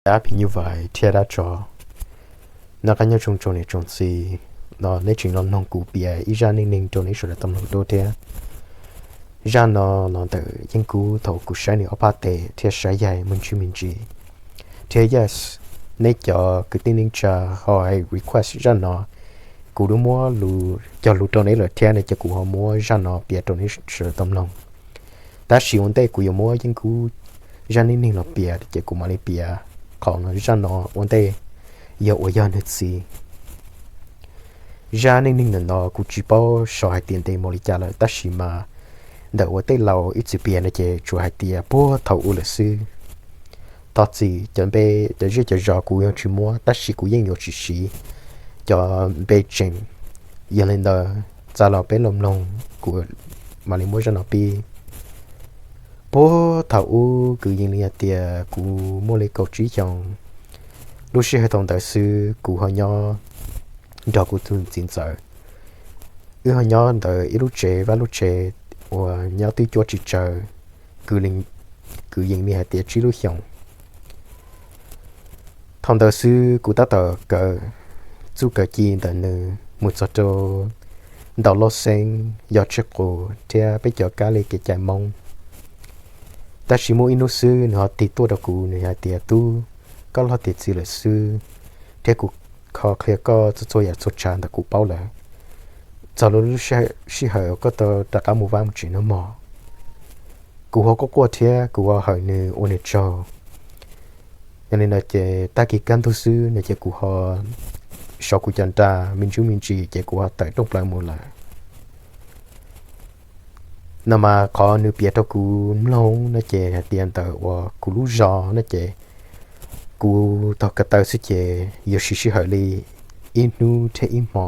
Dab phim nyuj vais thiab dab tsov. Noj qab nyob zoo tsoom niam tsoom txiv, no neb tseem los mloog kuv piav ib zaj neej neeg rau neb sawv daws tau mloog dua thiab. Zaj no los ntawm Yeej Kub thaum kuv saib nws ob phab tes thiab saib yaig me ntsis me ntsis. Thiab yes, neb cov kwv tij neej tsa ho hais request zaj no, kuv twb muab cog lus rau neb lawm thiab ne, ces kuv ho muab zaj no piav rau neb sawv daws tau mloog. Tab sis ua ntej kuv yuav muab Yeej Kub zaj neej neeg los piav ces kuv mam li piav qhov zaj no ua ntej, yog uas yog nws txiv. Zaj neej neeg ntawm no kuv tsis paub xyov hais tias ntev npaum li cas lawm, tab sis mas ntawm uas tej laus ib txwm piav no ces tsuas hais tias puag thaum ub lawm xwb. Thov txim, cov npe cov zej cov zos kuv yeej tsis muab, tab sis kuv yeej yuav tsis siv cov npe tseem. Yog li ntawd, txav los peb los mloog, kuv mam li muab zaj no pib. Puag thaum ub kwv yees li hais tias kuv muaj li kaum tsib xyoos. Lub sij hawm thaum ntawd xwb kuv ho nyob nrog kuv tus txiv ntxawm, wb ho nyob ntawm ib lub tsev vaj lub tsev uas nyob twb cuab tsis tsawg, kwv yees li hais tias tsib lub xyoos. Thaum ntawd xwb kuv tab tom kawm txuj kawm ci ntawm nws mus txog rau ntaus lauj xeeb, yos tsej qus thiab peb cov kab li kev cai Hmoob. Tab sis muaj ib hnub xwb nws ho tig tuaj rau kuv, nws hais tias, Tub, koj loj tiav txiv lawm xwb, thiab kuv kho qhia koj txhua txhua yam txhua tsav ntawm kuv paub lawm. Txog lub sij hawm koj tau rov qab mus vaj mus tsev nawb mog. Kuv ho quaj quaj thiab kuv ho hawm nws ua nws tsaug. Yog li no ces tag kis kaj ntug xwb no ces kuv ho sov kuv cov nra me ntsis me ntsis ces kuv ho tawm rooj plaws mus lawm. No mas qhov nws piav rau kuv mloog no ces hais tias ntawm uas kuv lub zos no ces kuv taug ko taw xwb ces yuav siv sij hawm li ib hnub thiab ib hmo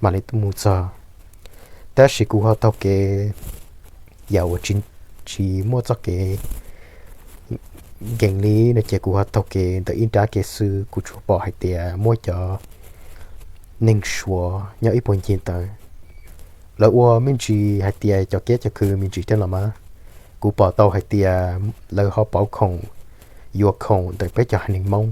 mam li mus txog. Tab sis kuv ho taug kev yam uas tsis muaj txoj kev nkees li no ces kuv ho taug kev ntawm ib nrab kev xwb, kuv tsuas pom hais tias muaj cov neeg Suav nyob ib puag ncig ntawd. Lawv ua me ntsis hais tias cov kiab cov khw me ntsis thiab los mas, kuv pom tau hais tias lawv ho pauv khoom, yuav khoom ntawm peb cov haiv neeg Hmoob.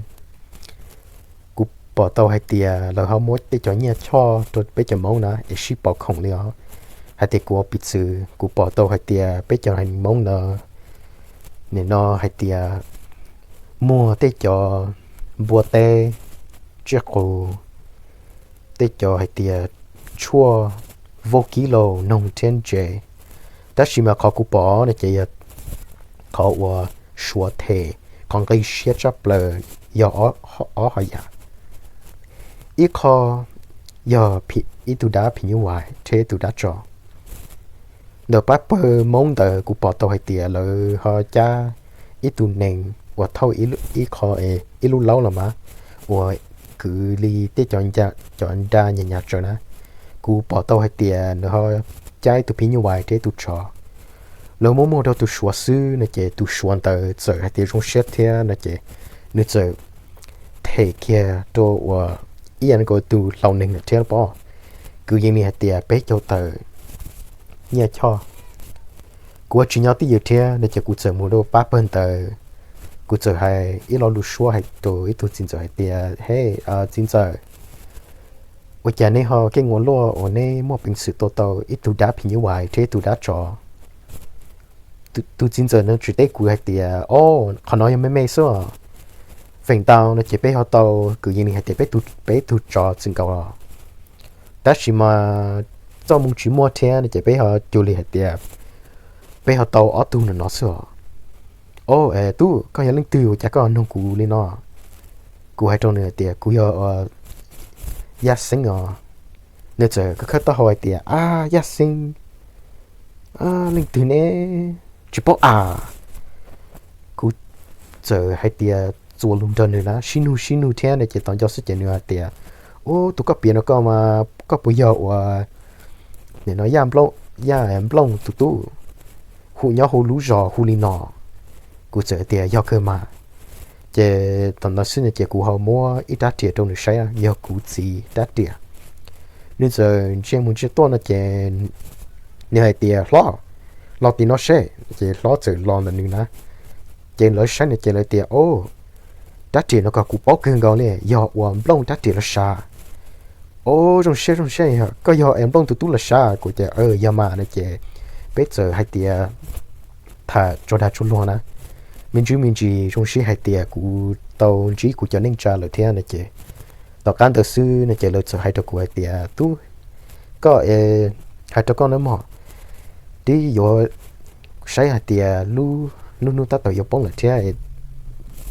Kuv pom tau hais tias lawv ho muab tej cov nyiaj choj rau peb cov Hmoob na es sib pauv khoom li os. Hais tias kuv ua piv txwv, kuv pom tau hais tias peb cov haiv neeg Hmoob na, nim no hais tias muag tej cov npua teb, tsiaj qus, tej cov hais tias tshuaj vaub kib laus noog thiab ntses. Tab sis mas qhov kuv pom no ces yog qhov uas Suav them, qhov nqi siab tshaj plaws yog ob hom yam. Ib qho yog ib tug dab phim nyuj vais thiab ib tug dab tsov. Ntawm pab pawg Hmoob ntawd kuv pom tau hais tias lawv ho cab ib tug nees uas thauj ib qho, ib lub laub los mas, uas kwv li tej cov nra nyas nyas tsaws na. Kuv pom tau hais tias nws ho cab ib tug phim nyuj vais thiab ib tug tsov. Lawv muab muag rau tus Suav xwb no ces tus Suav ntawd txawm hais tias zoo siab thiab no ces nws txawm them kiag rau uas ib yam nkaus tus hlau neeg lawm thiab pob. Kwv yees li hais tias peb caug tawm nyiaj choj. Kuv tsis nyob twj ywm thiab no ces kuv txawm mus rau pab pawg ntawd. Kuv txawm hais ib lo lus suab hais rau ib tug txiv ntxawm hais tias, He, txiv ntxawm, ua cas neb ho keej ua luaj uas neb muaj peev xwm tua tau ib tug dab phim nyuj vais thiab ib tug dab tsov? Tus txiv ntxawm no tsis teb kuv hais tias, O, qhov no yog me me xwb os. Feem ntau no ces peb ho tau, kwv yees li hais tias peb tug tsov txwm nkaus los. Tab sis mas txoj moo tsis muaj thiab no ces peb ho cuag li hais tias peb ho tau ob tug no no xwb os. O, tub, koj yog leej twg ua cas koj nug kuv li no? Kuv hais rau nws hais tias kuv yog Yaj Xeeb os. Nws txawm khawb khawb taub hau hais tias, A, Yaj Xeeb, leej twg ne? Tsis paub as. Kuv txawm hais tias txuas lus nrog nws na, sib nug sib nug thiab no ces tau nco xwb ces nws hais tias, U, tus koj piav no koj mas koj puas yog uas nim no Yaj Nplooj tus tub hu nyob hauv lub zos hu li no? Kuv txawm tias, Yog kawg mas. Ces thaum ntawd xwb no ces kuv ho muab ib rab riam rau nws saib, yog kuv txiv rab riam. Nws txawm ntsia mus ntsia tuaj no ces nws hais tias, Hlob, los tim no seb. Ces hlob txawm los ntawm nws na. Ces lawv saib no ces lawv tias, O, Rab riam no kuv paub kawg nkaus li, yog uas Nplooj rab riam los sav. O, zoo siab zoo siab, koj yog es Nplooj tus tub los sav? Kuv tias yog mas no ces peb txawm hais tias tham tso dag tso luag na, me ntsis me ntsis zoo siab hais tias kuv tau ntsib kuv cov neej tsa lawm thiab no ces tom qab ntawd xwb no ces lawv txawm hais rau kuv hais tias, Tub, koj, hais rau koj nawb mog, twb yuav saib hais tias lub hnub tab tom yuav poob lawm thiab,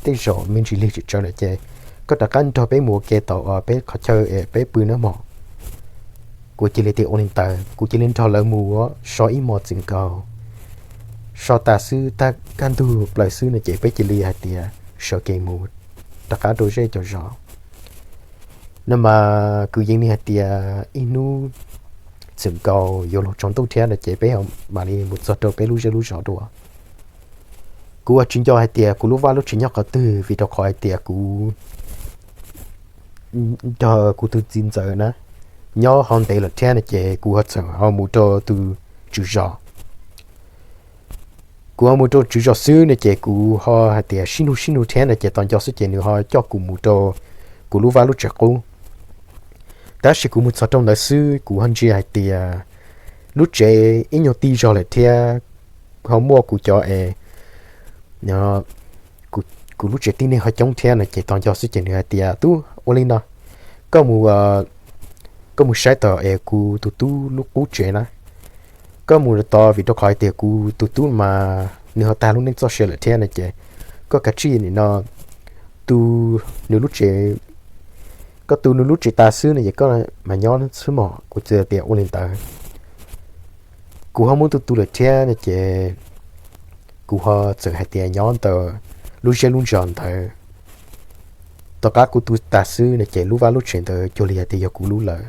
tej zaum me ntsis lig tsis tsawg lawm ces koj rov qab nrog peb mus ua ke tom peb qhov chaw es peb pw nawb mog. Kuv cia li tias ua li ntawd, kuv cia li nrog lawv mus so ib hmos txwm nkaus, so tas xwb tag kaj ntug plaws xwb no ces peb cia li hais tias sawv kev mus rov qab rau zej cov zos. No mas kwv yees li hais tias ib hnub txwm nkaus yuav luag tsaus ntuj thiab no ces peb mam li mus txog rau peb lub zej lub zos dua. Kuv ua tsis nco hais tias kuv lub vaj lub tsev nyob qhov twg vim rau qhov hais tias kuv nrog kuv tus txiv ntxawm na nyob ho ntev lawm thiab no ces kuv ho txawm ho mus rau tus tswv zos. Kuv ho mus rau tswv zos xwb no ces kuv ho hais tias sib nug sib nug thiab no ces tos nco xwb ces nws ho coj kuv mus rau kuv lub vaj lub tsev qub. Tab sis kuv mus txog rau ntawd xwb kuv ho ntsia hais tias lub tsev ib nyuag tij zog lawm thiab ho muaj kuv cov es kuv lub tsev tib neeg ho coob thiab no ces tos nco xwb ces nws hais tias, Tub, ua li no, koj mus, koj mus saib tom es kuv tus tub lub qub tsev na, koj mus tod vim rau qhov hais tias kuv tus tub mas nws ho tag lub neej txoj sia lawm thiab no ces koj kav tsij nim no tu nws lub tsev, koj tu nws lub tsev tas xwb no ces koj mas nyob xwb mog. Kuv txawm tias ua li ntawd. Kuv ho muab tu tu lawm thiab no ces kuv ho txawm hais tias nyob ntawm lub zej lub zos ntawd. Tom qab kuv tu tas xwb no ces lub vaj lub tsev ntawd cuag li hais tias yog kuv lub lawm.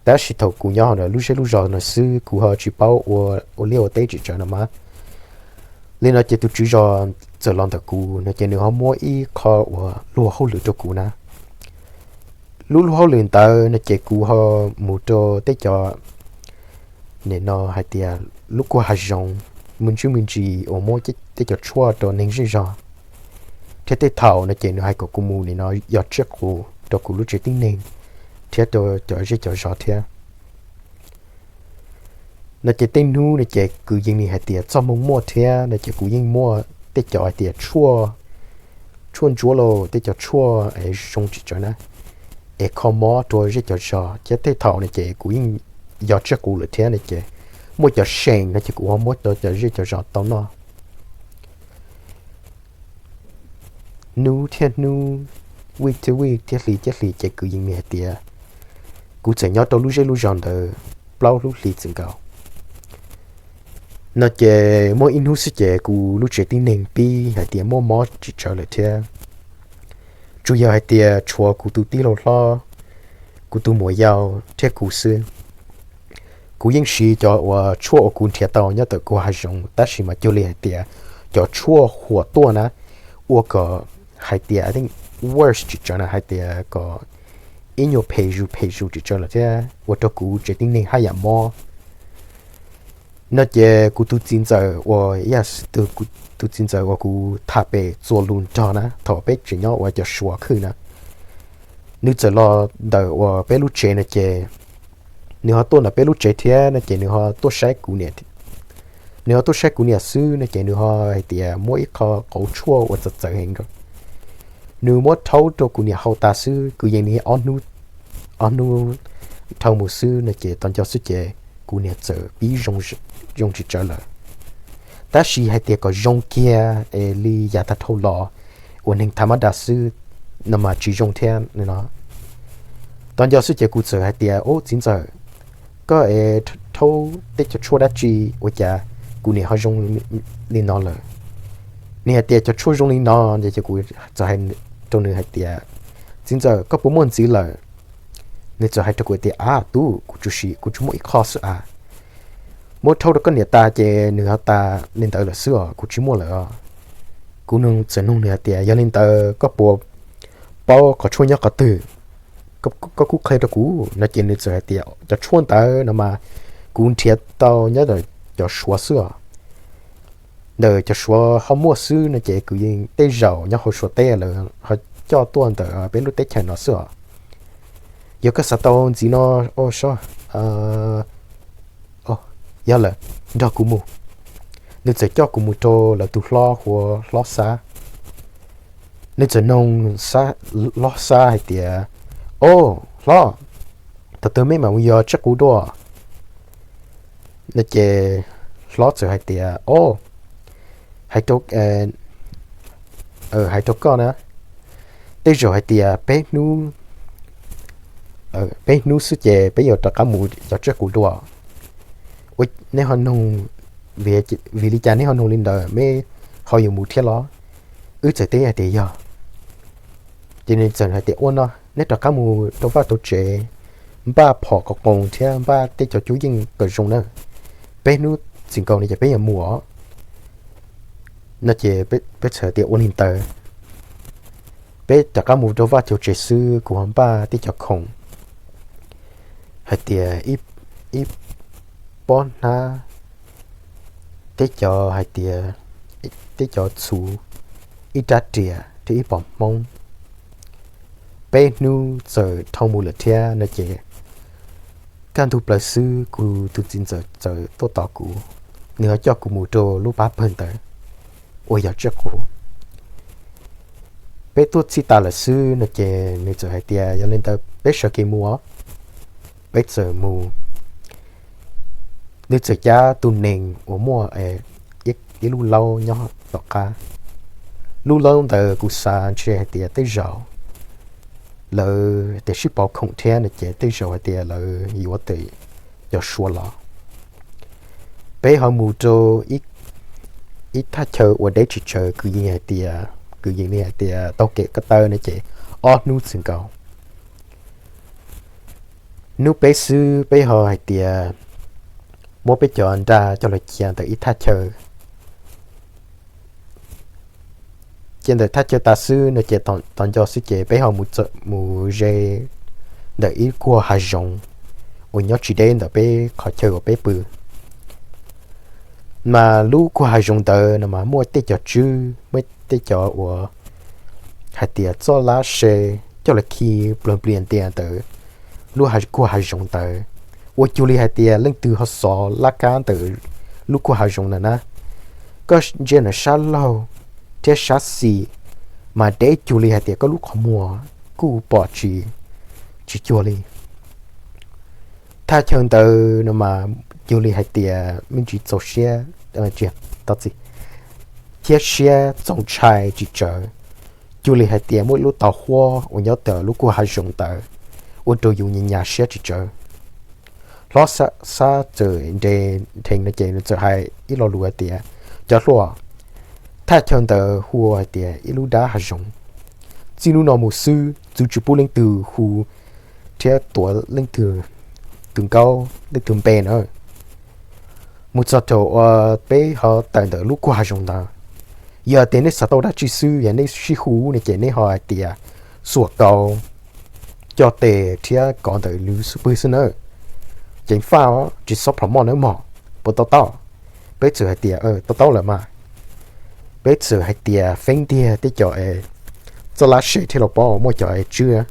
Tab sis thaum kuv nyob hauv ntawm lub zej lub zos no xwb kuv ho tsis paub ua liaj ua teb tsis tsawg no mas. Li no ces tus tswv zos txawm los ntawm kuv no ces nws ho muab ib qho uas luag hauj lwm rau kuv na. Lub luag hauj lwm ntawd no ces kuv ho mus rau tej cov, nim no hais tias lub kuag hav zoov, me ntsis me ntsis uas muab tej cov tshuaj rau neeg zej zog, thiab tej thaum no ces nws hais kom kuv mus nim no yos tsiaj qus rau kuv lub tsev tib neeg thiab rau cov zej cov zos thiab. No ces tej hnub no ces kwv yees li hais tias txoj hmoo muaj thiab no ces kuv yeej muaj tej cov hais tias tshuaj ntsuab los tej cov tshuaj zoo tsis tsawg na, es kho mob rau zej cov zos thiab tej thaum no ces kuv yeej yos tsiaj qus lawm thiab no ces muaj cov seem no ces kuv ho muab rau cov zej cov zos tau noj. Hnub thiab hnub, vij thiab vij thiab hli thiab hli ces kwv yees li hais tias kuv txawm nyob rau lub zej lub zos ntawd plaub lub hli txwm nkaus. No ces muaj ib hnub xwb ces kuv lub tsev tib neeg pib hais tias muaj mob tsis tsawg lawm thiab. Tsuas yog hais tias tshuav kuv tus tij laug hlob, kuv tus muam yau thiab kuv xwb. Kuv yeej siv cov uas tshuaj uas kuv nrhiav tau nyob ntawm kuag hav zoov tab sis mas cuag li hais tias cov tshuaj huam tuaj na, ua kom hais tias worse tsis tsawg na, hais tias kom ib nyuag phem zus phem zus tsis tsawg lawm thiab ua rau kuv tsev tib neeg haj yam mob. No ces kuv tus txiv ntxawm uas, tus txiv ntxawm uas kuv tham pem txuas lus nrog na thaum peb tseem nyob ua cov Suav khwj na, nws txawm los ntawm uas peb lub tsev no ces nws ho tuaj ntawm peb lub tsev thiab no ces nws ho tuaj saib kuv niam. Nws ho tuaj saib kuv niam xwb no ces nws ho hais tias muab ib qho qauv tshuaj uas txawv txawv heev rau nws muab rhaub rau kuv niam haus tas xwb, kwv yees li ob hnub dhau mus xwb no ces tau nco xwb ces kuv niam txawm pib zoo tsis tsawg lawm. Tab sis hais tias kom zoo kiag es li yav tag dhau los uas neeg tham mab das xwb no mas tsis zoo thiab no. Tau nco xwb ces kuv txawm hais tias, Ub, txiv ntxawm, koj es rhaub tej cov tshuaj dab tsi ua cas kuv niam ho zoo li no lawm? Nws hais tias cov tshuaj zoo li no, ces kuv txawm hais rau nws hais tias, Txiv ntxawm, koj puas muaj ntxiv lawm? Nws txawm hais rau kuv tias, Av, tub, kuv tsuas muaj ib qho xwb av. Muab rhaub rau koj niam tas ces nws ho tas li ntawd lawm xwb os, kuv tsis muaj lawm os. Kuv txawm nug nws hais tias, Yog li ntawd koj puas paub qhov tshuaj nyob qhov twg? Koj kuj qhia rau kuv no ces nws txawm hais tias, Cov tshuaj ntawd no mas kuv nrhiav tau nyob cov Suav xwb os. ntawm cov Suav ho muaj xwb no ces kwv yees tej zaum nyob hauv Suav teb lawv ho coj tuaj ntawm peb lub teb chaws no xwb os. Yog koj xav tau ntxiv no, o, soj, yog lawm, nrog kuv mus. Nws txawm coj kuv mus rau lawv tus hlob hu ua Hlob Xab. Nws txawm noog Hlob Xab hais tias, o, hlob, thaum twg mej mam mus yos tsiaj qus dua? No ces hlob txawm hais tias, o, hais rau koj na, tej zaum hais tias peb hnub xwb ces peb yuav rov qab mus yos tsiaj qus dua. Ua, neb ho noog, vim li cas neb ho noog li ntawd, meb ho yuav mus thiab los? Wb txawm teb hais tias yog. Ces nws txawm hais tias ua no, neb rov qab mus rau vaj tau tsev, npaj phom qos qoos thiab npaj tej cov cuab yeej kom zoo na, peb hnub tsis nkaus no ces peb yuav mus os. No ces peb txawm tias ua li ntawd. Peb rov qab mus rau vaj tau tsev xwb, kuv ho npaj tej cov khoom, hais tias ib pob hnab, tej cov hais tias, tej cov txhuv, ib rab riam thiab ib pom hmoob. Peb hnub txawm dhau mus lawm thiab no ces kaj ntug plaws xwb kuv tus txiv ntxawm txawm tuaj tos kuv, nws ho coj kuv mus rau lub pab pawg ntawd uas yog tsiaj qus. Peb tuaj txij tas lawm xwb no ces nws txawm hais tias yog li ntawd peb sawv kev mus os. Peb txawm mus. Nws txawm cab tus nees uas muaj ib lub laub nyob tom qab. Lub laub ntawd kuv xav ntshe hais tias tej zaum lawv tias sib pauv khoom thiab no ces tej zaum hais tias lawv yuav tej cov Suav los. Peb ho mus rau ib thaj chaw uas deb tsis tsawg, kwv yees hais tias, kwv yees li hais tias taug kev ko taw no ces ob hnub txwm nkaus. Hnub peb xwb peb ho hais tias muab peb cov nra coj los cia ntawm ib thaj chaw. Cia ntawm thaj chaw tas xwb no ces tom nco xwb ces peb ho mus ze ntawm ib kuag hav zoov uas nyob tsis deb ntawm peb qhov chaw uas peb pw. Mas lub kuag hav zoov ntawd no mas muaj tej cov tswb, muaj tej cov uas hais tias txoj lab se coj los khi pluag nplias ntias ntawm lub kuag hav zoov ntawd, ua cuag li hais tias leej twg ho xov laj kab ntawm lub kuag hav zoov ntawd na. Koj ntsia ntawm sab laug thiab sab xis mas deb cuag li hais tias koj lub qhov muag kuj pom tsis, tsis cuag li. Thaj chaw ntawd no mas cuag li hais tias me ntsis txaus siab, thiab siab txaus ntshai tsis tsawg, cuag li hais tias muaj ib lub tau huab uas nyob ntawm lub kuag hav zoov ntawd ua rau yus nyas nyas siab tsis tsawg. Hlob Xab txawm nres nrheev no ces nws txawm hais ib lo lus hais tias, cov hluas, thaj chaw ntawd hu ua hais tias ib lub dab hav zoov. Txij hnub no mus xwb txwv tsis pub leej twg hu thiab tuav leej twg tus nkaub leej twg npe na. Mus txog thaum uas peb ho tawm ntawm lub kuag hav zoov ntawd, yog tias nej xav tau dab tsi xwb yog nej sib hu no ces nej ho hais tias xuam kaus, coj tes thiab kov ntawm lub xub pwg xwb nawb. Ceev faj os, tsis txhob plhom moj nawb mog, puas to taub? Peb txawm hais tias to taub lawm mas. Peb txawm hais tias feeb ntiag tej cov txoj lab se thiab los pom muaj cov tswb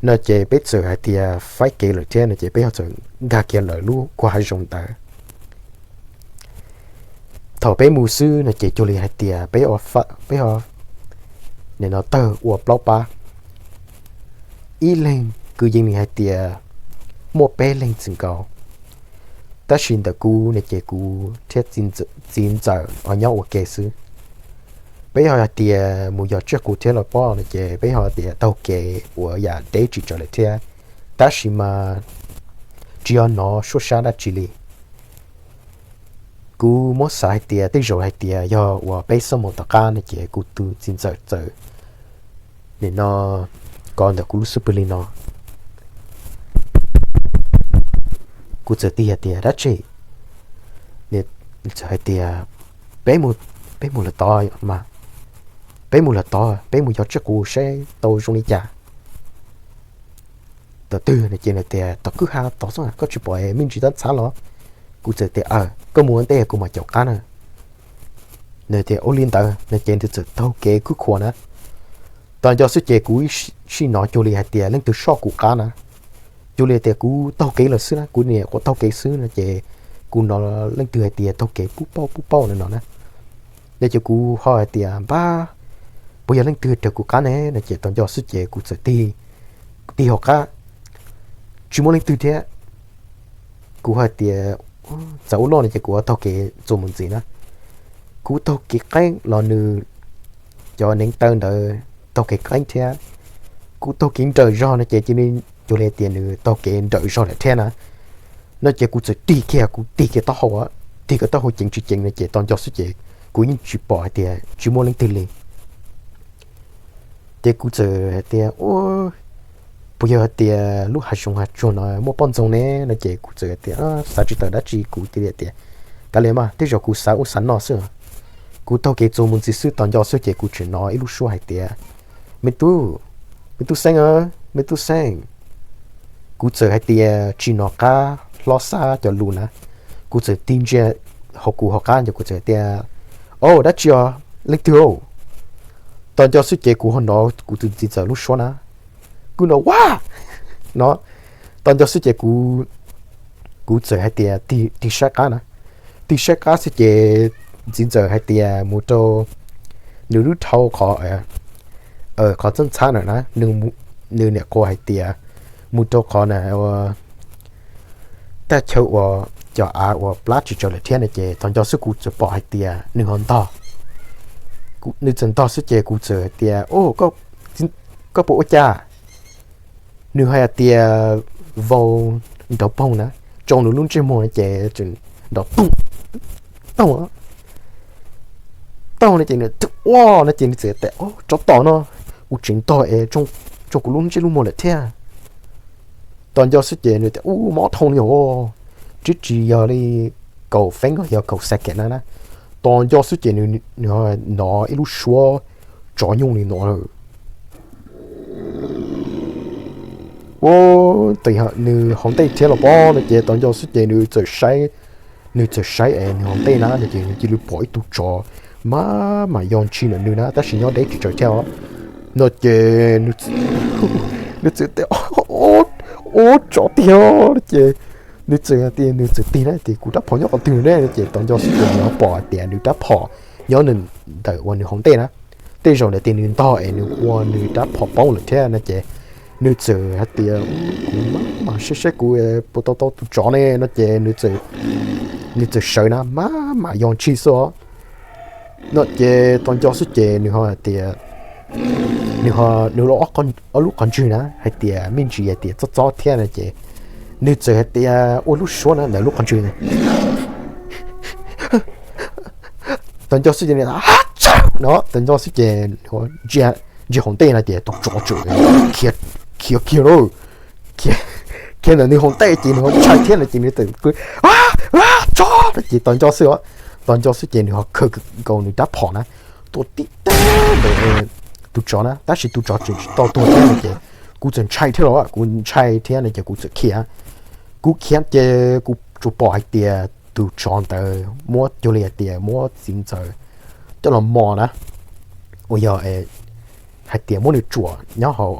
no ces peb txawm hais tias faib kev lawm thiab no ces peb ho txawm nkag kiag lawm lub kuag hav zoov ntawd. Thaum peb mus xwb no ces cuag li hais tias peb, peb nim no tawg ua plaub pab. Ib leeg kwv yees li hais tias muaj peb leeg txwm nkaus, tab sis ntawm kuv no ces kuv thiab txiv ntxawm ho nyob ua ke xwb. Peb ho hais tias mus yos tsiaj qus thiab los pom no ces peb ho tias taug kev uas yam deb tsis tsawg lawm thiab, tab sis mas tsis yog hnov suab sab dab tsi li. Kuv muab xav hais tias tej zaum hais tias yog uas peb xuab moos tom qab no ces kuv tus txiv ntxawm txawm nim no kov ntawm kuv lub xub pwg li no. Kuv txawm tig hais tias dab tsi? Nws txawm hais tias peb mus lawm tod mas, peb mus lawm tod, peb mus yos tsiaj qus saib tau zoo li cas. Tom twg no ces nws tias tom kwj ha tod xwb, koj tsis pom me ntsis tab ntxhab los? Kuv txawm tias aw, koj mus ua ntej kuv mam caum qab na. Nws tias ua li ntawd no ces nws txawm taug kev khub khuav na. Tos nco xwb ces kuv sij hnov cuag li hais tias leej twg soj kuv qab na. Cuag li tias kuv taug kev lawm xwb na, kuv niam quav taug kev xwb no ces kuv hnov leej twg hais tias taug kev pub pauj pub pauj no no na. No ces kuv ho hais tias npab, puas yog leej twg raws kuv qab ne no ces tos nco xwb ces kuv txawm tig, tig hauv qab, tsis muaj leej twg thiab. Kuv hais tias txawm ua luaj no ces kuv taug kev txuas mus ntxiv na. Kuv taug kev qeeb los nws cov neev taw ntawd taug kev qeeb thiab. Kuv taug kev nrawm zog no ces cia li cuag li tias nws taug kev nrawm zog lawm thiab na. No ces kuv txawm tig kiag, kuv tig kiag taub hau, tig kiag taub hau ceev tsis ceev no ces tos nco xwb ces kuv yeej tsis pom hais tias tsis muaj leej twg li. Ces kuv txawm hais tias puas yog hais tias lub hav zoov hav tsuag no muaj poj ntxoog ne no ces kuv txawm hais tias xav tsis tau dab tsi, kuv cia li hais tias kav liam mas, tej zaum kuv xav ub xav no xwb. Kuv taug kev txuas mus ntxiv xwb tos nco xwb ces kuv tseem hnov ib lub suab hais tias me tub, me tub Xeeb, me tub Xeeb. Kuv txawm hais tias tsis hnov qab hlob xab cov lus na. Kuv txawm tig ntsia hauv kuv hauv qab ces kuv txawm hais tias au dab tsi os, leej twg? Tos nco xwb ces kuv ho hnov kuv tus txiv ntxawm lub suab na, kuv hnov ua no. Tos nco xwb ces kuv txawm hais tias tig saib qab na. Tig saib qab xwb ces txiv ntxawm hais tias mus rau nws lub dhau qhov, qhov txaj ntxhab na na, nws niam qhuav hais tias mus rau qhov na tag chaw uas cov av uas plab tsis tsawg lawm thiab no ces tos nco xwb kuv txawm pom hais tias nws ho ntog. Nws txawm ntog xwb ces kuv txawm hais tias koj puas ua cas? Nws hais tias vau nrov poog na, tsoo nws lub ntsej muag no ces nrov toog, toog, toog no ces nws ua no ces nws txawm tias tsov tom no, kuv tseem ntog es tsoo kuv lub ntsej lub muag lawm thiab. Tos nco xwb ces nws tias ub mob dhau li os, twb tsis yog li kaum feeb, yog kaum second na na. Tos nco xwb ces nws hnov ib lub suab tsov nyooj li no lawm. Ua, nws haus ntej thiab los pob no ces tos nco xwb ces nws txawm saib, nws txawm saib es nws haus ntej na no ces nws cia li pom ib tug tsov maj mam yog ntshis ntawm nws na tab sis nyob deb tsis tsawg thiab os. No ces nws txawm tias ub tsov tiag no ces nws txawm tias nws txawm tig na tias kuv rab phom nyob qhov twg ne no ces tos nco xwb ces nws pom hais tias nws rab phom nyob ntawm uas nws haus ntej na. Tej zaum ntawd tias nws ntog es nws ua nws rab phom poob lawm thiab no ces nws txawm hais tias kuv maj mam saib saib kuv puas tau tau tus tsov ne no ces nws txawm sawv na maj mam yog ntshis xwb os. No ces tos nco xwb ces nws ho hais tias, nws ho, nws ua ob lub qhov ntswg na hais tias me ntsis hais tias txob txob thiab no ces nws txawm hais tias ua lub suab na ntawm lub qhov ntswg na. Tos nco xwb ces no, tos nco xwb ces ntsia haus ntej no ces tus tsov txawm khiav kiag lauj. Khiav ntawm nws haus ntej ces nws ho ntshai thiab no ces nws txawm tsov no ces tos nco xwb os. Tos nco xwb ces nws ho khaws nkaus nws rab phom na, tua tib teg ntawm tus tsov na tab sis tus tsov tseem tsis tau tuag thiab no ces kuv txawm ntshai thiab los kuv ntshai thiab no ces kuv txawm khiav. Kuv khiav ces kuv tsuas pom hais tias tus tsov ntawd muab cuag li hais tias muab txiv ntxawm coj los mos na, uas yog hais tias muab nws tsuam nyob hauv,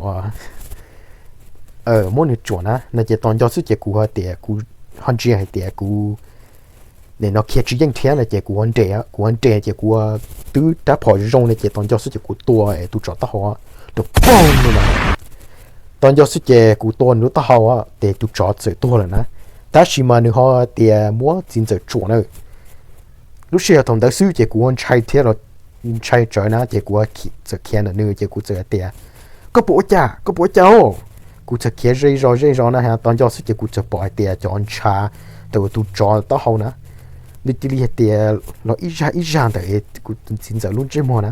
muab nws tsuam na no ces tos nco xwb ces kuv ho tias kuv ho ntsia hais tias kuv nim no khiav tsis yeej thiab no ces kuv ua nres, kuv ua nres ces kuv ua twb rab phom zoo no ces tos nco xwb ces kuv tua es tus tsov taub hau rau poog no na. Tos nco xwb ces kuv tua nws lub taub hau ces tus tsov txawm tuag lawm na. Tab sis mas nws ho tias muab txiv ntxawm tsuam na. Lub sij hawm thaum ntawd xwb ces kuv ua ntshai thiab los ntshai tsawv na ces kuv txawm khiav ntawm nws ces kuv txawm hais tias koj puas ua cas, koj puas ua cas os? Kuv txawm khiav ze zog ze zog na tos nco xwb ces kuv txawm pom hais tias cov ntshav ntawm tus tsov taub hau na nws cia li hais tias los ib zag ib zag ntawm kuv txiv ntxawm lub ntsej muag na.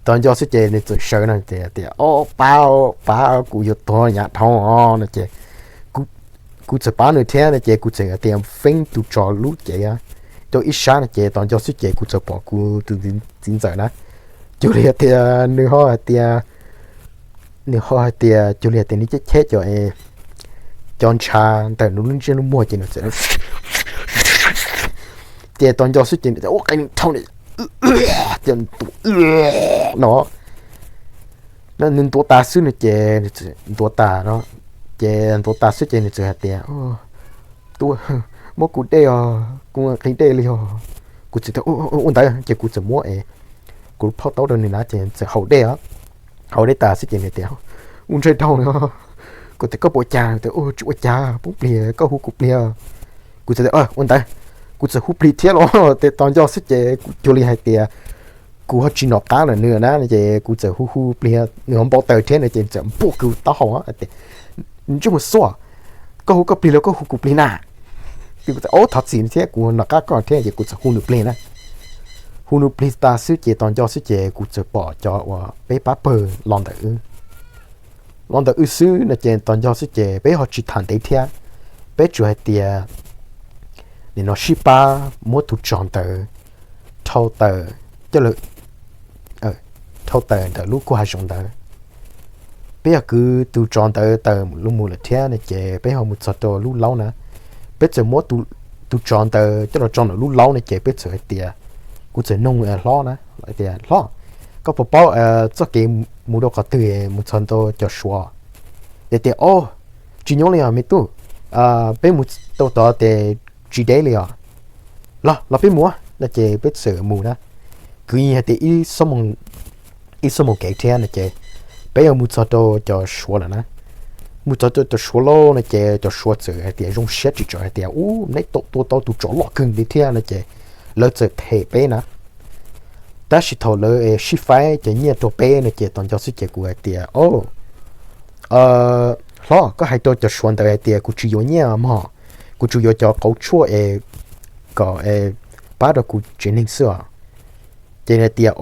Tos nco xwb ces nws txawm sawv no tias ob pab, pab kuv yuav tuag nyav dhau no ces kuv txawm pab nws thiab no ces kuv txawm hais tias feeb tus tsov lub cev rau ib sab no ces tos nco xwb ces kuv txawm pom kuv tus txiv ntxawm na cuag li hais tias nws ho hais tias, nws ho hais tias cuag li hais tias nws cheb cheb cov, cov ntshav ntawm nws lub ntsej lub muag ces nws txawm ces tos nco xwb ces ua qe dhau li ces ntuav no, nws ntuav tas xwb no ces nws txawm ntuav tas no, ces ntuav tas xwb ces nws txawm hais tias, Tub, muab kuv dej os, kuv nqhis dej li os. Kuv txawm tias, Ua ntawd. Ces kuv txawm muab es kuv lub phauj taub rau nws na ces txawm haus dej os. Haus dej tas xwb ces nws tias, Ua ntshai dhau no. Kuv tias, Koj puas ua cas? Tias, Tsis ua cas, poob plig, koj hu kuv plig. Kuv txawm tias, Ua ntawd. Kuv txawm hu plig thiab los, ces tos nco xwb ces kuv cuag li hais tias kuv ho tsis nom qab lawm nws na, ces kuv txawm hu hu plig, nws ho npau taws thiab no ces txawm npuaj kuv taub hau tias, Ntsej muag xuab, koj hu koj plig los koj hu kuv plig na? Ces kuv txawm, Ob, thov txim thiab, kuv nom qab koj thiab, ces kuv txawm hu nws plig na. Hu nws plig tas xwb ces tos nco xwb ces kuv txawm pom cov uas peb pab pawg los ntawm wb, los ntawm wb xwb no ces tos nco xwb ces peb ho tsis tham ntev thiab. Peb tsuas hais tias nim no sib pab muab tus tsov ntawd dhau tawm coj lawm, dhau tawm ntawm lub kuj hav zoov ntawd. Peb yog kwv tus tsov ntawd tawm lub mus lawm thiab no ces peb ho mus txog rau lub laub na. Peb txawm muab tus tsov ntawd coj los tso ntawm lub laub no ces peb txawm hais tias, kuv txawm nug hlob na, tias, Hlob, koj puas paub txoj kev mus rau qhov twg mus txog rau cov suav? Ces tias, Ob, tsis nyob li os me tub, peb mus tau tod ces tsis deb li os. Los los peb mus no ces peb txawm mus na. Kwv yees hais tias ib xuab moos kev thiab no ces peb yuav mus txog rau cov suav lawm na. Mus txog rau cov suav lauj no ces cov suav txawm hais tias zoo siab tsis txawm hais tias, Ub, neb tua tau tus tsov loj kawg li thiab no ces lawv txawm them peb na. Tab sis thaum lawv sib faib cov nyiaj rau peb no ces tos nco xwb ces kuv hais tias, Ob, hlob, koj hais rau cov suav ntawd hais tias kuv tsis yuav nyiaj mog, kuv tsuas yuav cov qauv tshuaj es kom pab rau kuv tsev neeg xwb os. Ces nws tias,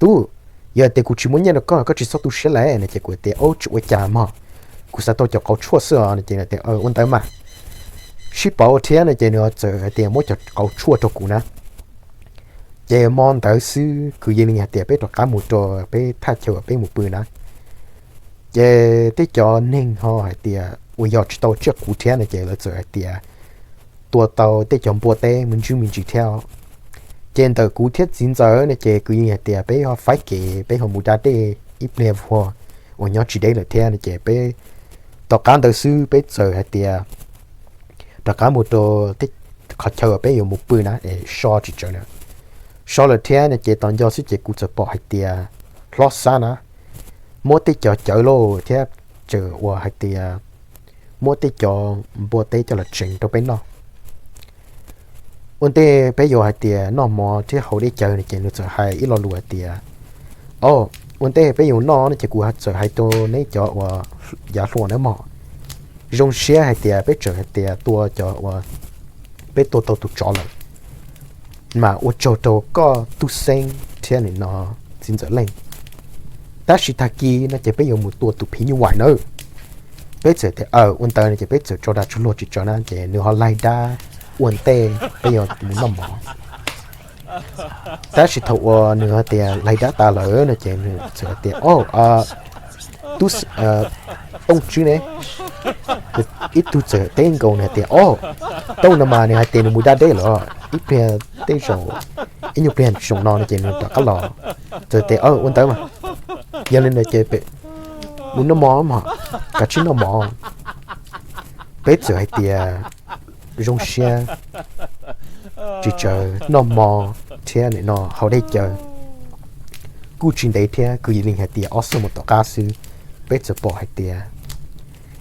Tub, yog tias kuv tsis muab nyiaj rau koj, koj tsis txhob tu siab lawm no ces kuv tias, Ob, tsis ua cas mog, kuv xav tau cov qauv tshuaj xwb os no ces tias, Ua ntawd mas. Sib pauv thiab no ces nws txawm hais tias muab cov qauv tshuaj rau kuv na. Ces hmo ntawd xwb kwv yees li hais tias peb rov qab mus rau peb thaj chaw uas peb mus pw na. Ces tej cov neeg ho hais tias uas yog tsis tau tsiaj quv thiab no ces lawv txawm hais tias tua tau tej cov npua teb me ntsis me ntsis thiab. Ces ntawm kuv thiab txiv ntxawm no ces kwv yees hais tias peb ho faib kev peb ho mus da dej ib pliag vuag uas nyob tsis deb lawm thiab no ces peb, tom qab ntawd xwb peb txawm hais tias rov qab mus rau qhov chaw uas peb yuav mus pw na es so tsis tsawv na. So lawm thiab no ces tos nco xwb ces kuv txawm pom hais tias hlob Xab na muab tej cov cawv lauj thiab tseem ua hais tias muab tej cov npua teb coj los tsev rau peb noj. Ua ntej peb yuav hais tias noj mov thiab haus dej cawv no ces nws txawm hais ib lo lus hais tias, Ob, ua ntej peb yuav noj no ces kuv txawm hais rau neb cov uas yav hluas nawb mog, zoo siab hais tias peb tseem hais tias tua cov uas peb tua tau tus tsov lawm, mas ua tsaug rau koj tub Xeeb thiab nim no txiv ntxawm Leej. Tab sis tag kis no ces peb yuav mus tua tus phim nyuj vais nawb. Peb txawm tias, Aw, ua ntawd no ces peb txawm tso dag tsuj luag tsis tsawv na ces nws ho laig dab ua ntej peb yuav mus noj mov. Tab sis thaum uas nws hais tias laig dab tas lawm no ces nws txawm hais tias, Ob, tub Tooj Tswb ne? Ib tug txawm teb nkaus nws hais tias, Ob, Tooj no mas nws hais tias nws mus da dej lawm, ib pliag tej zaum, ib nyuag pliag zaum no no ces nws rov qab los. Txawm tias, Aw, ua ntawd mas, yog li ntawd ces mus noj mov mog, kav tsij noj mov. Peb txawm hais tias zoo siab tsis tsawv noj mov thiab nim no haus dej cawv. Kuj tsis ntev thiab kwv yees li hais tias ob xuab moos tom qab xwb, peb txawm pom hais tias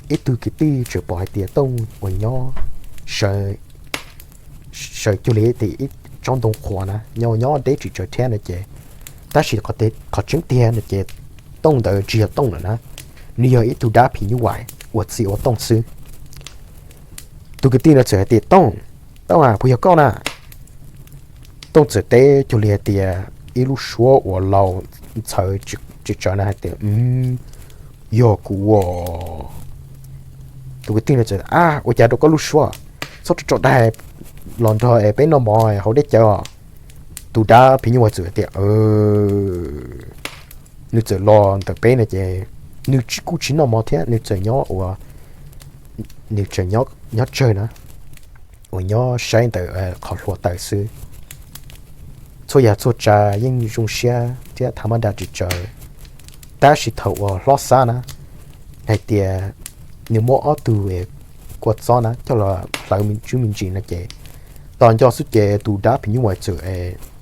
ib tug kwv tij txawm pom hais tias Tooj uas nyob sawv cuag li tias ib tsob ntoo qhuav na, nyob nyob deb tsis tsawv thiab no ces, tab sis qhov tseeb tiag no ces Tooj ntawd tsis yog Tooj lawm na, nws yog ib tug dab phim nyuj vais uas txi ua Tooj xwb. Tus kwv tij no txawm hais tias, Tooj, Tooj a, puas yog koj na? Tooj txawm teb cuag li hais tias ib lub suab uas laus ntxhawv tsis tsawv na hais tias, Yog kuv as. Tus kwv tij no txawm, A, ua cas rau koj lub suab, txhob tso daig los nrog es peb noj mov haus dej cawv os. Tus dab phim nyuj vais txawm hais tias, Nws txawm los ntawm peb no ces nws kuj tsis noj mov thiab, nws txawm nyob ua, nws txawm nyob tsawg na, uas nyob saib ntawm qhov hlua taws xwb. txhua yam txhua tsav yeej zoo siab thiab tham mab nra tsis tsawv. Tab sis thaum uas hlob Xab na, hais tias nws muab ob tug kua txob na coj los hlawv me ntsis me ntsis no ces, tos nco xwb ces tus dab phim nyuj vais txawm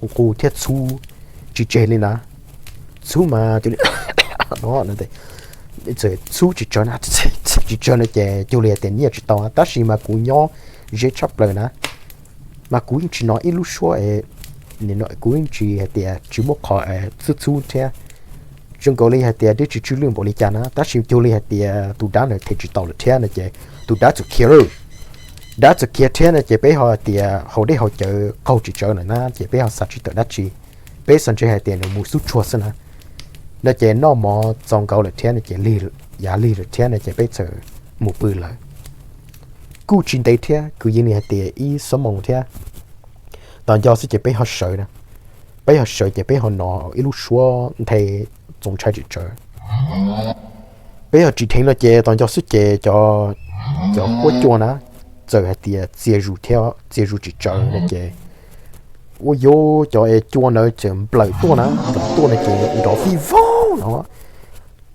nqus thiab txhub tsis tseg li na. Txhub mas txhub tsis tsawg na, tsis tsawg no ces cuag li hais tias nyiaj tsis tau, tab sis mas kuv nyob ze tshaj plaws na, mas kuv yeej tsis hnov ib lub suab, kuv yeej tsis hais tias tsis muaj qhov txhub txhub thiab. Zoo nkaus li hais tias twb tsis tsw lwj npaum li cas na, tab sis cuag li hais tias tus dab ntawd them tsis tau lawm thiab no ces tus dab txawm khiav lawm. Dab txawm khiav thiab no ces peb ho hais tias haus dej haus cawv qaug tsis tsawv lawm na ces peb ho xav tsis tawm dab tsi. Peb xav ntshe hais tias nws mus xub tsuag xwb na. No ces noj mov txaus nkaus lawm thiab no ces yav lig lawm thiab no ces peb txawm mus pw lawm. Kuj tsis ntev thiab, kwv yees li hais tias ib xuab moos thiab, tos nco xwb ces peb ho sawv na. Peb ho sawv ces peb ho hnov ib lub suab nthe txaus ntshai tsis tsawv. Peb ho tsis dheev no ces tos nco xwb ces cov huab cua na txawm hais tias txias zus thiab, txias zus tsis tsawv no ces ua yuav cov cua ntawd txawm nplawm tuaj na, nplawm tuaj no ces nrov fij voog no.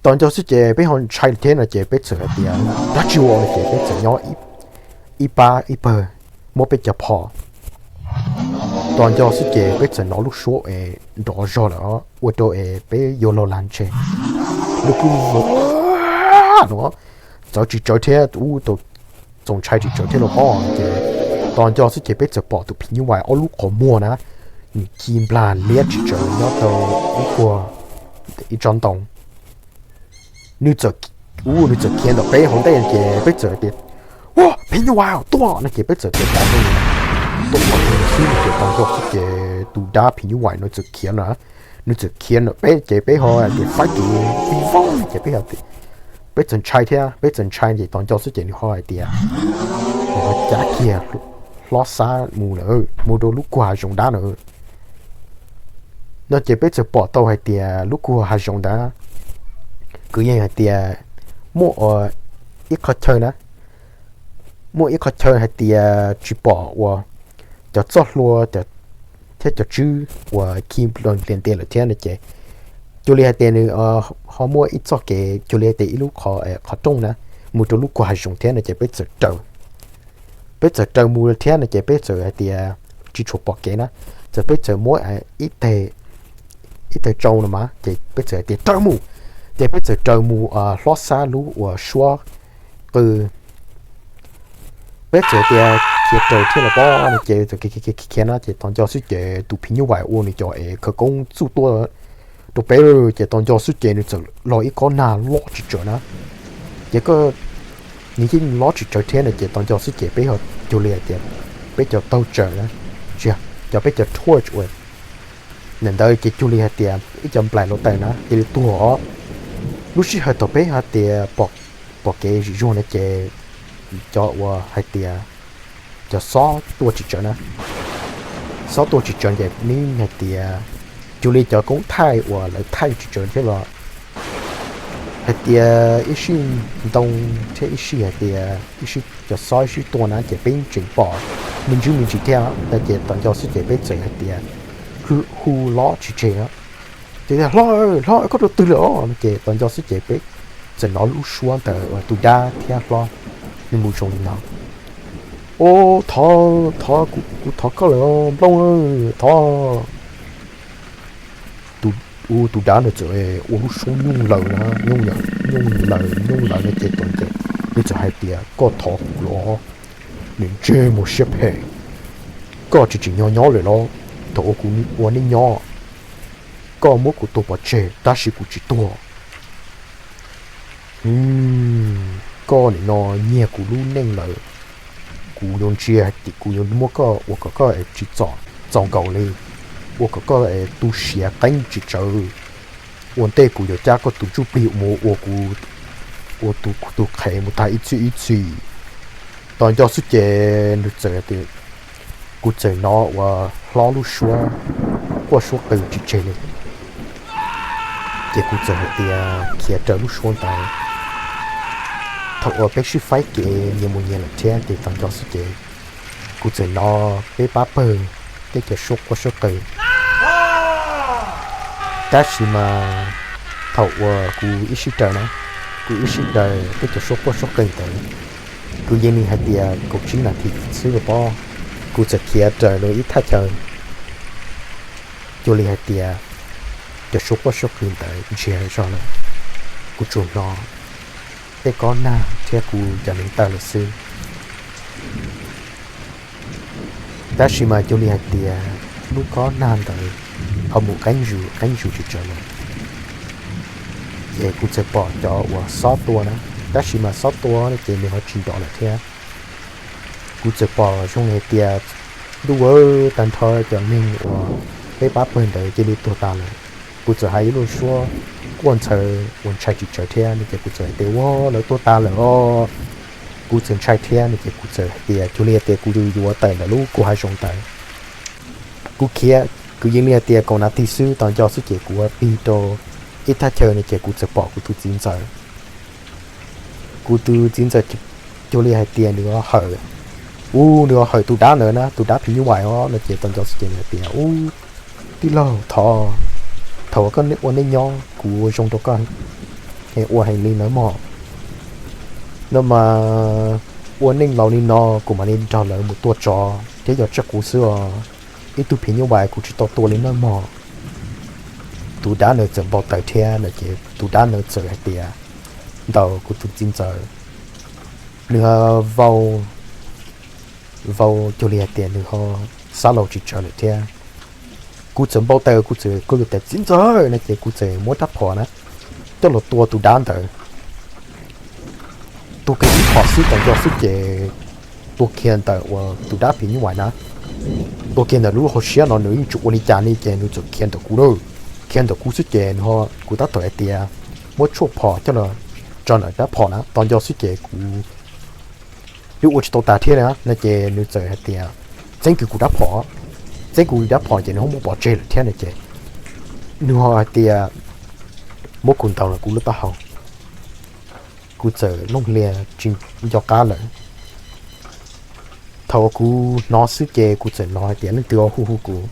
Tos nco xwb ces peb ho ntshai thiab no ces peb txawm hais tias dab tsi ua no ces peb txawm nyob ib pab ib pawg muab peb cov phom. Tos nco xwb ces peb txawm hnov lub suab es nrov zog lawm ua rau es peb yuav luag lag ntseg. Lub kub no txawv tsis tsawv thiab, ub, txaus ntshai tsis tsawv thiab los pob ces tos nco xwb ces peb txawm pom tus phim nyuj vais ob lub qhov muag na, nws ci nplag liab tsis tsawv nyob rau ib puag ib tsob ntoo. Nws txawm, ub, nws txawm khiav ntawm peb hauv ntej ces peb txawm tias, ua, phim nyuj vais tuaj no ces peb txawm tias, tuaj pom xwb no ces tos nco xwb ces tus dab phim nyuj vais no txawm khiav na. Nws txawm khiav ntawm peb ces peb ho hais tias faib kev vij voog ces peb, peb txawm ntshai thiab, peb txawm ntshai ces tos nco xwb ces nws ho hais tias nws ho cav kiag hlob Xab mus lawm, mus rau lub kuag hav zoov dab na. No ces peb txawm pom tau hais tias lub kuag hav zoov ntawd kwv yees hais tias muaj ib qhov chaw na, muaj ib qhov chaw hais tias tsis pom uas cov txoj hlua thiab cov tswb uas khi nplias ntias lawm thiab no ces cuag li hais tias nws ho muaj ib txoj kev cuag li hais tias ib lub qhov rooj na mus rau lub kuag hav zoov thiab no ces peb txawm raws, peb txawm raws mus thiab no ces peb txawm hais tias tsis tshua pom kev na, txawm peb txawm muab ib teg tsau no mas ces peb txawm hais tias raws mus, ces peb txawm raws mus hlob Xab lub uas suab qw. Peb txawm tias khiav raws thiab los pob no ces txawm khiav khiav khiav no ces tos nco xwb ces tus phim nyuj vais ua nws cov es khawv koob txuj tuaj rau peb lawm ces tos nco xwb ces nws txawm los ib kob nag loj tsis tsawv na. Ces nws yeej loj tsis tsawv thiab no ces tos nco xwb ces peb ho cuag li hais tias peb cov taug tsawv na, tsis yog, cov peb cov torch uas ntawm ntawd ces cuag li hais tias ib co nplaim hluav taws na cia li tuag os. Lub sij hawm thaum peb hais tias pom kev zim zuag no ces cov uas hais tias cov xob tuaj tsis tsawv na, xob tuaj tsis tsawv ces nws hais tias cuag li cov koob thaij uas lawv thaij tsis tsawv thiab los hais tias ib sij ntoo thiab ib sij hais tias ib sij cov xob ib sij tuaj na ces peb tseem pom me ntsis me ntsis thiab no ces tos nco xwb ces peb txawm hais tias hu hlob tsis tseg, ces tias hlob, hlob koj rau twg lawm os no ces tos nco xwb ces peb txawm hnov lub suab ntawd uas tus dab thiab hlob nws mus zoo li no, o, thov, thov, kuv thov koj lawm os nplooj, thov. Tus, tus dab ntawd txawm ua lub suab nyooj laws na, nyooj laws nyooj laws no ces tos nco nws txawm hais tias koj thov kuv los, niam ntsej muag siab phem, koj tsis tseem nyob nyob lawm los? Thaum uas kuv ua neej nyob koj muab kuv tua pov tseg tab sis kuv tsis tuag. Koj nim no nyiag kuv lub neej lawm, kuv yuav ntsia, kuv yuav muab koj ua kom koj tsis txom txaus nkaus li, ua kom koj tu siav qeeb tsis tsawv. Ua ntej kuv yuav cab koj tus ntsuj plig mus ua kuv, ua tus, kuv tus qhev mus tag ib txhis ib txhis. Tos nco xwb ces nws txawm tias, kuv txawm hnov uas hlob lub suab quaj suab qw tsis tseg li. Ces kuv txawm hais tias khiav raws lub suab ntawd. Thaum uas peb sib faib kev nyias mus nyias lawm thiab ces tos nco xwb ces kuv txawm hnov peb pab pawg tej cov suab quaj suab qw. Tab sis mas thaum uas kuv ib sij raws na, kuv ib sij raws tej cov suab quaj suab qees ntawd, kuv yeej li hais tias kaum tsib nas this xwb los pob, kuv txawm khiav raws lawv ib thaj chaw. Cuag li hais tias cov suab quaj suab qees ntawd ntsiag zog lawm, kuv tsuas hnov tej kob nag thiab kuv cov neev taw lawm xwb. Tab sis mas cuag li hais tias lub kob nag ntawd ho mus qeeb zus qeeb zus tsis tsawg lawm, ces kuv txawm pom cov uas xob tua na, tab sis mas xob tua ces nws ho tsis nrov lawm thiab. Kuv txawm pom zoo li hais tias ntuj aw, tag nrho cov neeg uas peb pab pawg ntawd cia li tuag tas lawm. Kuv txawm hais ib lub suab quaj ntxhaws uas ntshai tsis tsawg thiab no ces kuv txawm hais tias ua lawv tuag tas lawm os. Kuv txawm ntshai thiab no ces kuv txawm hais tias cuag li hais tias kuv yuav tawm ntawm lub kuv hav zoov ntawd. Kuv khiav, kuv yeej li hais tias kaum nas this xwb, tos nco xwb ces kuv ua pig rau ib thaj chaw no ces kuv txawm pom kuv tus txiv ntxawm. Kuv tus txiv ntxawm cuag li hais tias nws hawm, u, nws hawm tus dab ntawd na, tus dab phim nyuj vais os no ces tos nco xwb ces nws hais tias u, tij laug, thov, thov koj ua neej nyob, kuv ua zoo rau koj, ua heev li nawb mog. No mas ua neej laus li no kuv mam li nrog lawv mus tua tsov thiab yos tsiaj qus xwb os. Ib tug phim nyuj vais kuv tsis tau tua li nawb mog. Tus dab ntawd txawm npau taws thiab no ces tus dab ntawd txawm hais tias ntaus kuv tus txiv ntxawm, nws vau, vau cuag li hais tias nws ho xav laus tsis tsawg lawm thiab. Kuv txawm npau taws, kuv txawm kawg tias txiv ntxawm no ces kuv txawm muab rab phom na coj los tua tus dab ntawd. Tua kiag ib phom xwb tos nco xwb ces tua kiag ntawm uas tus dab phim nyuj vais na, tua kiag ntawm lub hauv siab no nws yeej tsis ua li cas li ces nws txawm khiav ntawm kuv lawm. Khiav ntawm kuv xwb ces nws ho, kuv tab tom hais tias muab tshuaj phom coj los tso ntawm rab phom na, tos nco xwb ces kuv twb ua tsis tau tas thiab na no ces nws txawm hais tias txeeb kiag kuv rab phom, txeeb kuv rab phom ces nws ho muab pov tseg lawm thiab no ces nws ho hais tias muab kuv ntaus los kuv lub taub hau, kuv txawm looj hlias tsis nco qab lawm. Thaum kuv hnov xwb ces kuv txawm hnov hais tias leej twg hu hu kuv.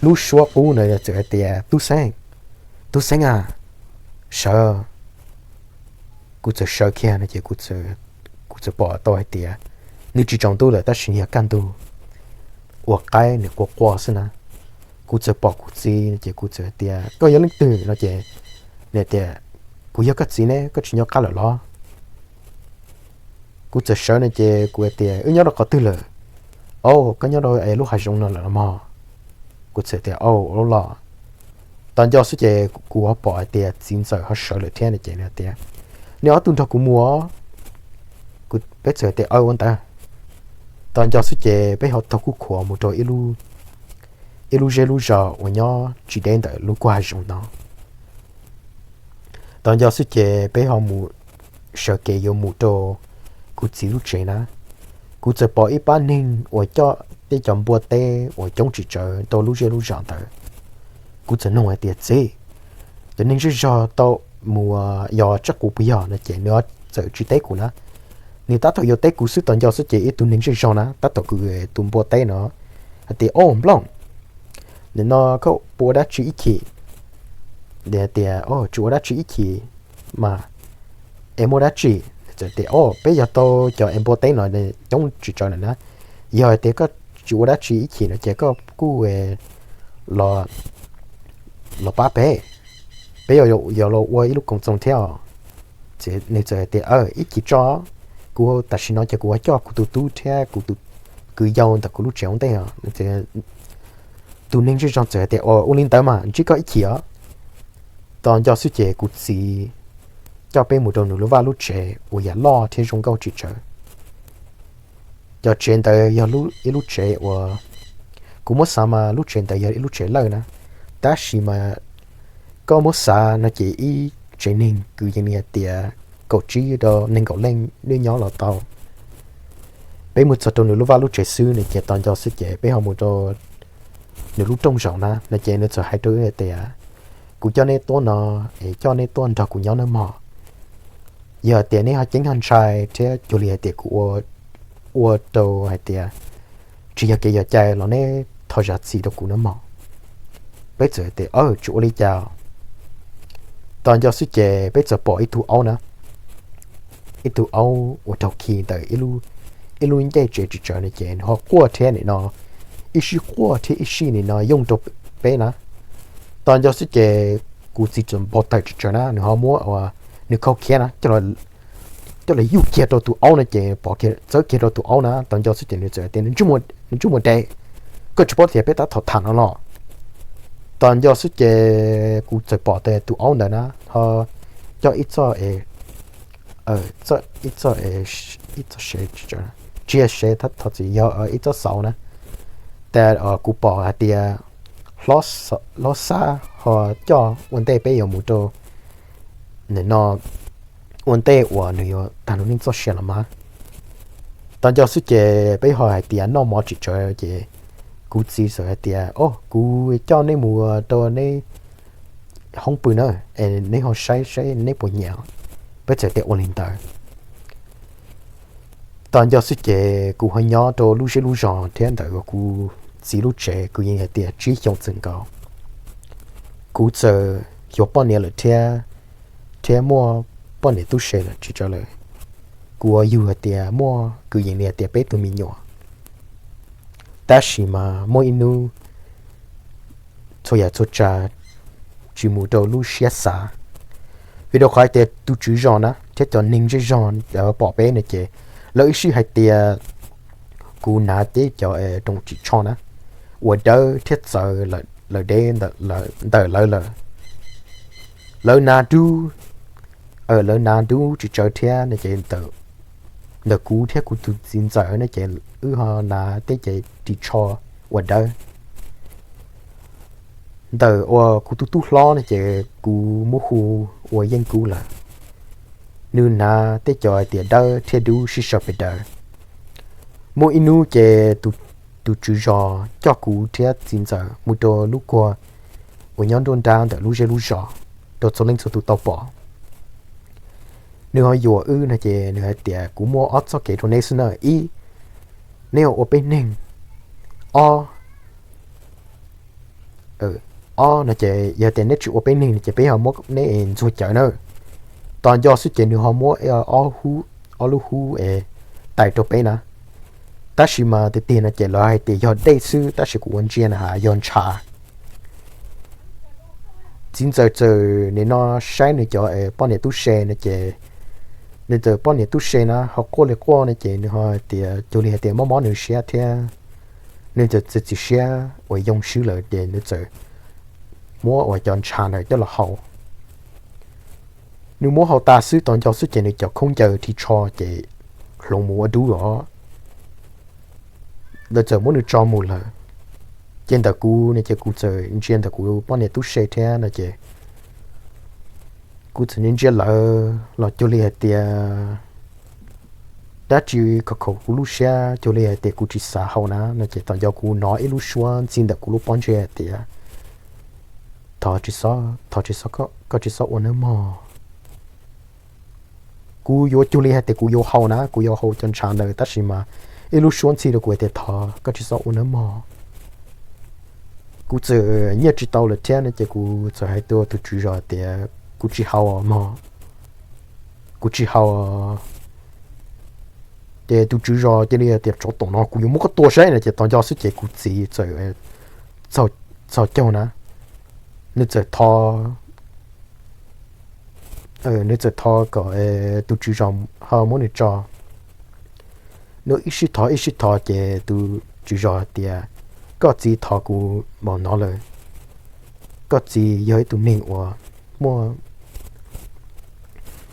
Lub suab qub ntawd txawm hais tias tub xeeb, tub xeeb a, sawv. Kuv txawm sawv kiag no ces kuv txawm pom tau hais tias nws tsis tsaus ntuj lawm tab sis yog kaj ntug uas qaib nws quaj quaj xwb na. Kuv txawm pom kuv txiv no ces kuv txawm hais tias koj yog leej twg no ces nws tias kuv yog koj txiv ne, koj tsis nco qab lawm los? Kuv txawm sawv no ces kuv hais tias wb nyob rau qhov twg lawm? Au, koj nyob rau lub hav zoov no lawm los mog. Kuv txawm tias au, ua los. Tos nco xwb ces kuv ho pom hais tias txiv ntxawm ho sawv lawm thiab no ces nws tias nej ob tug nrog kuv mus os. Peb txawm tias aw, ua ntawd. Tos nco xwb ces peb ho taug kuj khuav mus rau ib lub zej lub zos uas nyob tsis deb ntawm lub kuj hav zoov no. Tos nco xwb ces peb ho mus, sawv kev yuav mus rau kuv txiv lub tsev na. Kuv txawm pom ib pab neeg uas coj tej cov npua teb uas coob tsis tsawg rau lub zej lub zos ntawd. Kuv txawm nug hais tias txiv, cov neeg zej zog tau mus yos tsiaj qus puas yog no ces nws txawm tsis teb kuv na. Nws tab tom yuav teb kuv xwb, tos nco xwb ces ib tug neeg zej zog na tab tom kwv tus npua teb no hais tias au nplooj, nim no koj puas ua dab tsi ib chim? Nws hais tias tsis ua dab tsi ib chim mas, es muaj dab tsi? Txawm tias peb yog tau cov es npua teb no coob tsis tsawg lawm na, yog hais tias koj tsis ua dab tsi ib chim no ces koj kuj los pab peb, peb yog los ua ib lub koom txoos thiab os. Nws txawm hais tias ib chim tso, kuv tam sim no ces kuv yuav coj kuv tus tub thiab kuv tus kwv yau ntawm kuv lub tsev ua ntej os. Tus neeg zej zog txawm hais tias ua li ntawd mas ntsib koj ib chim os. Tos nco xwb ces kuv txiv coj peb mus rau nws lub vaj lub tsev uas yam loj thiab zoo nkauj tsis tsawg. Cov tsev ntawd yog ib lub tsev uas kuv muab xav mas lub tsev ntawd yog ib lub tsev lawj na, tab sis mas koj muab xav no ces ib tsev neeg kwv yees li hais tias kaum tsib rau nees nkaum leej nyob los tau. Peb mus txog rau nws lub vaj lub tsev xwb no ces tos nco xwb ces peb ho mus rau nws lub rooj zaum na no ces nws txawm hais rau wb tias kuv coj neb tuaj no es coj neb tuaj nrog kuv nyob nawb mog. Yog tias neb ho ceeb ho ntshai thiab cuag li hais tias kuv ua rau hais tias tsis yog kev yog cai los neb thov zam txim rau kuv nawb mog. Peb txawm tias, Tsis ua li cas. Tos nco xwb ces peb txawm pom ib tug aub na, ib tug aub uas raug khi ntawm ib lub ncej tsev tsis tsawg no ces nws ho quaj thiab nim no, ib sij quaj thiab ib sij nim no yooj rau peb na. Tos nco xwb ces kuv txiv txawm npau taws tsis tsawg na, nws ho muab ua, nws khau khiab na, coj los yuj kiag rau tus aub no ces pov kiag txawb kiag rau tus aub na. Tos nco xwb ces nws txawm tias, Nws ntsej muag dev, koj tsis paub tias peb tab tom tham no los? Tos nco xwb ces kuv txawm pom tias tus aub ntawd na ho coj ib txoj, ib txoj, ib txoj sev, tsis yog sev, thov txim, yog ib txoj xauv na. Tes kuv pom hais tias hlob Xab ho coj ua ntej peb yuav mus rau nim no, ua ntej uas nws yuav tag nws neej txoj sia los mas. Tos nco xwb ces peb ho hais tias noj mov tsis tsawg ces kuv txiv txawm hais tias, Au, kuv coj nej mus rau neb hoob pw na, es neb ho saib saib neb puas nyiam. Peb txawm tias ua li ntawd. Tos nco xwb ces kuv ho nyob rau lub zej lub zos thiab ntawm kuv txiv lub tsev kuv yeej hais tias tsib xyoos txwm nkaus. Kuv txawm yuav poj niam lawm thiab, thiab muaj poj niam tub se lawm tsis tsawg lawm. Kuv ua yus hais tias muaj kwv yees li hais tias peb tug me nyuam. Tab sis mas muaj ib hnub txhua yam txhua tsav tsis mus rau lub siab xav. Vim rau qhov hais tias tus tswv zos na thiab cov neeg zej zog pom peb no ces lawv ib sij hais tias kuv hnav tej cov rooj tsis tsho na uas dawb thiab txawv lawm deb ntawm lawv lawm. Lawv hnav dub, lawv hnav dub tsis tsawg thiab no ces ntawm kuv thiab kuv tus txiv ntxawm no ces wb ho hnav tej ces ris tsho uas dawb. Ntawm uas kuv tus tub hlob no ces kuv muab hu ua Yeej Kub lawm. Nws hnav tej cov hais tias dawb thiab dub sib sau pes daws. Muaj ib hnub ces tus tswv zos coj kuv thiab txiv ntxawm mus rau lub kuag uas nyob nruab nrab ntawm lub zej lub zos rau txhua leej txhua tus tau pom. Nws ho yuam wb no ces nws hais tias, Kuv muaj ob txoj kev rau neb xwb na. Ib, neb ho ua peb neeg. Ob, ob no ces yog tias neb tsis ua peb neeg no ces peb ho muab neb ntxuag cawv na. Tos nco xwb ces nws ho muab ob lub hub tais rau peb na. Tab sis mas tiag tiag no ces lawv hais tias yog dej xwb, tab sis kuv ua ntsia na has yog ntshav. Txiv ntxawm txawm nim no saib nws cov poj niam tub se no ces nws txawm poj niam tub se na ho quaj li quaj no ces nws ho tias cuag li hais tias mob mob nws siab thiab nws txawm txiav txim siab uas yoo swb lawm ces nws txawm muab uas cov ntshav ntawd coj los haus. Nws muab haus tas xwb tos nco xwb ces nws cov khaub ncaws ris tsho ces hloov mus ua dub os. Lawv txawm muab nws tso mus lawm. Ces ntawm kuv no ces kuv txawm ntsia ntawm kuv poj niam tub se thiab no ces kuv txawm ntsia ntsia lawv los cuag li hais tias dab tsi khov khaum kuv lub siab cuag li hais tias kuv tsis xav haus na no ces tos nco kuv hnov ib lub suab ntxhi ntawm kuv lub pob ntseg hais tias, Thov tsis, thov tsis, koj tsis txhob ua nawb mog. Kuv yuav cuag li hais tias kuv yuav haus na, kuv yuav haus cov ntshav ntawd tab sis mas ib lub suab ntxhi rau kuv hais tias thov koj tsis txhob ua nawb mog. Kuv txawm nyiaj tsis tau lawm thiab no ces kuv txawm hais rau tus tswv zos tias kuv tsis haus mog, kuv tsis haus. Ces tus tswv zos cia li tias tsov tom no kuv yuav muab koj tua saib no ces tos nco xwb ces kuv txiv txawm txhos caug na, nws txawm thov, nws txawm thov kom tus tswv zos ho muab nws tso. Nws ib sij thov ib sij thov ces tus tswv zos hais tias koj txiv thov kuv npaum no lawm, koj txiv yog ib tug neeg uas muaj,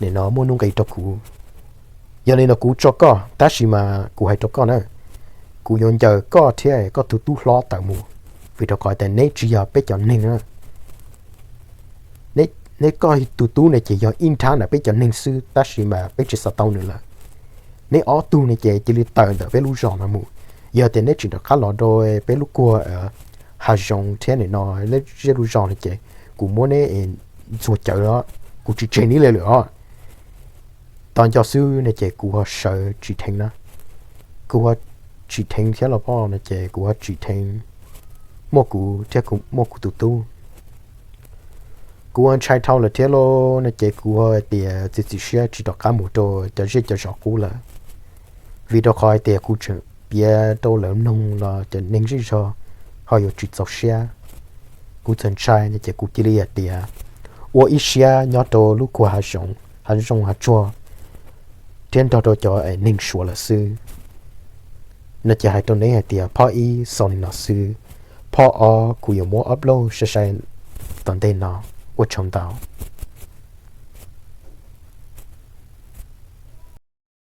nim no muaj nuj nqis rau kuv. Yog li no kuv tso koj tab sis mas kuv hais rau koj na, kuv yuav ncaws koj thiab koj tus tub hlob tawm mus, vim rau qhov tias neb tsis yog peb cov neeg na. Neb koj tus tub ne ces yog ib nrab ntawm peb cov neeg xwb tab sis mas peb tsis xav tau nws lawm. Neb ob tug ne ces cia li tawm ntawm peb lub zos no mus. Yog tias neb tsis rov qab los rau peb lub kuag hav zoov thiab nim no zej lub zos no ces kuv muab neb ntxuag cawv os, kuv tsis tseg neb li lawm os. Tos nco xwb no ces kuv ho sawv tsis dheev na, kuv ho tsis dheev thiab los poj no ces kuv ho tsis dheev, muaj kuv thiab kuv muaj kuv tus tub. Kuv ntshai dhau lawm thiab lauj no ces kuv hais tias txiav txim siab tsis rov qab mus rau cov zej cov zos qub lawm, vim rau qhov hais tias kuv tseem piav rau lawv mloog los cov neeg zej zog ho yuav tsis txaus siab. Kuv txawm ntshai no ces kuv cia li hais tias ua ib siab nyob rau lub kua hav zoov hav zoov hav tsuag thiab nrog rau cov neeg Suav lawm xwb. No ces hais rau neb hais tias phoj ib xaus li no xwb, phoj ob kuv yuav muab upload sai sai tom ntej no. Ua tsaug ntau.